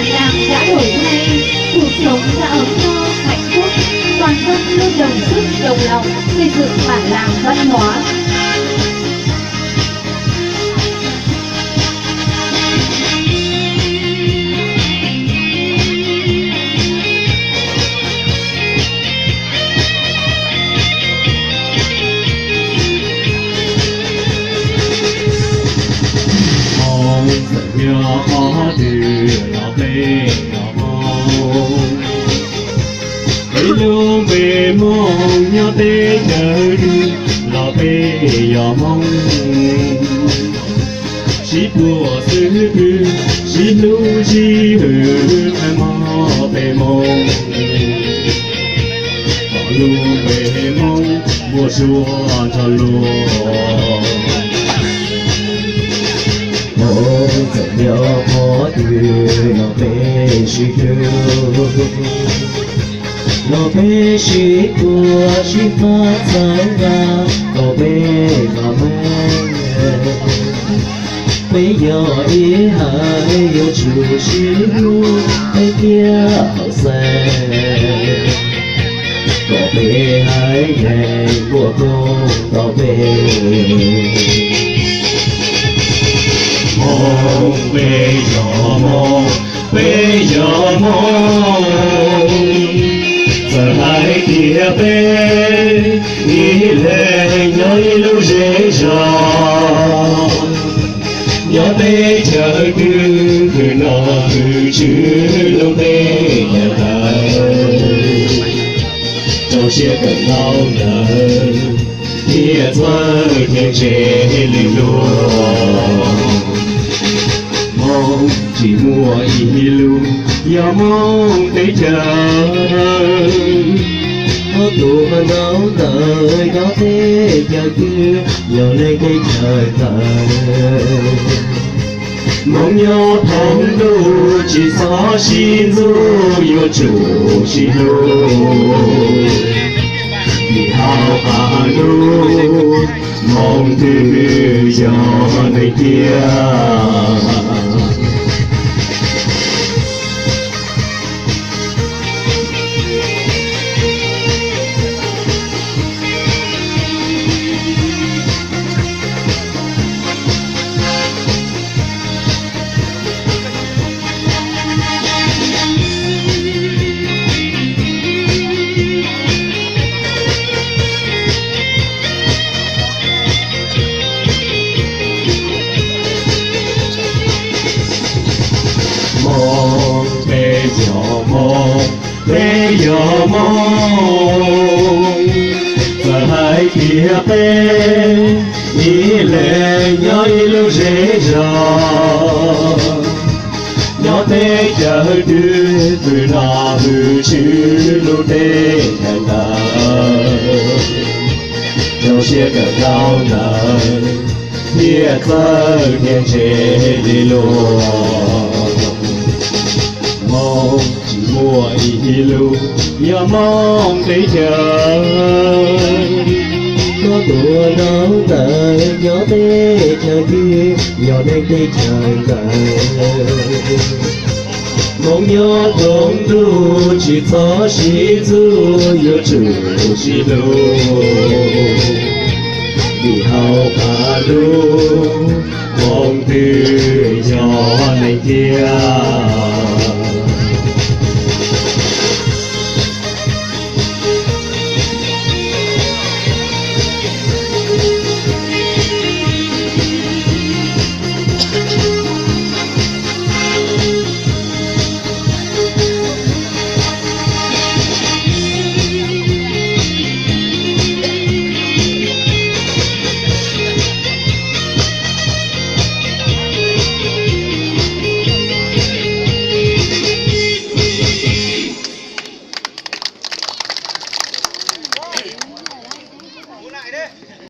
Làng đã đổi thay, cuộc sống đã ấm no, hạnh phúc, toàn dân luôn đồng sức đồng lòng xây dựng bản làng văn hóa. Hmoob txawm nyob qhov twg los peb yog Hmoob. Peb lub npe Hmoob nyob teb chaws twg los peb yog Hmoob. Sib puag xwb pw, sib hlub sib hwm, mob peb Hmoob. Kom lub npe Hmoob muaj suab nrog luag. Hmoob txawm nyob qhov twg los peb sib hlub, los peb sib puag sib pab txhawb nqa kom peb mam meej. Peb yog ib haiv yuav tsum sib hlub peb thiab haum xeeb, kom peb haiv neeg muaj koob nto peb. Hmoob peb yog Hmoob, peb yog Hmoob, txawm hais tias peb ib leeg nyob ib lub zej zos, nyob teb chaws twg twg no twg tshwm lub teb chaws ntawd. Rau siab kawm ntaub ntawv thiab txawj thiab ntse li luag. Hmoob tsis muaj ib lub, yog Hmoob teb chaws. Hmoob tus ntaub ntawv nyob teb chaws twg, yog leej teb chaws ntawd. Hmoob nyob thoob ntuj tsis txhob sib ntxub, yuav tsum sib hlub, vim hauv qab lub Hmoob twb yog neeg tiag. Hmoob, peb yog Hmoob, peb yog Hmoob. Txawm hais tias peb ib leeg nyob ib lub zej zos, nyob teb chaws twg twg no twg tshwm lub teb chaws ntawd. Rau siab kawm ntaub ntawv thiab txawj thiab ntse li luag. Hmoob tsis muaj ib lub, yog Hmoob teb chaws. Koj tus ntaub ntawv nyob teb chaws twg, yog neeg teb chaws ntawd. Hmoob nyob thoob ntuj tsis txhob sib ntxub, yuav tsum sib hlub, vim hauv qab lub Hmoob twb yog neeg tiag.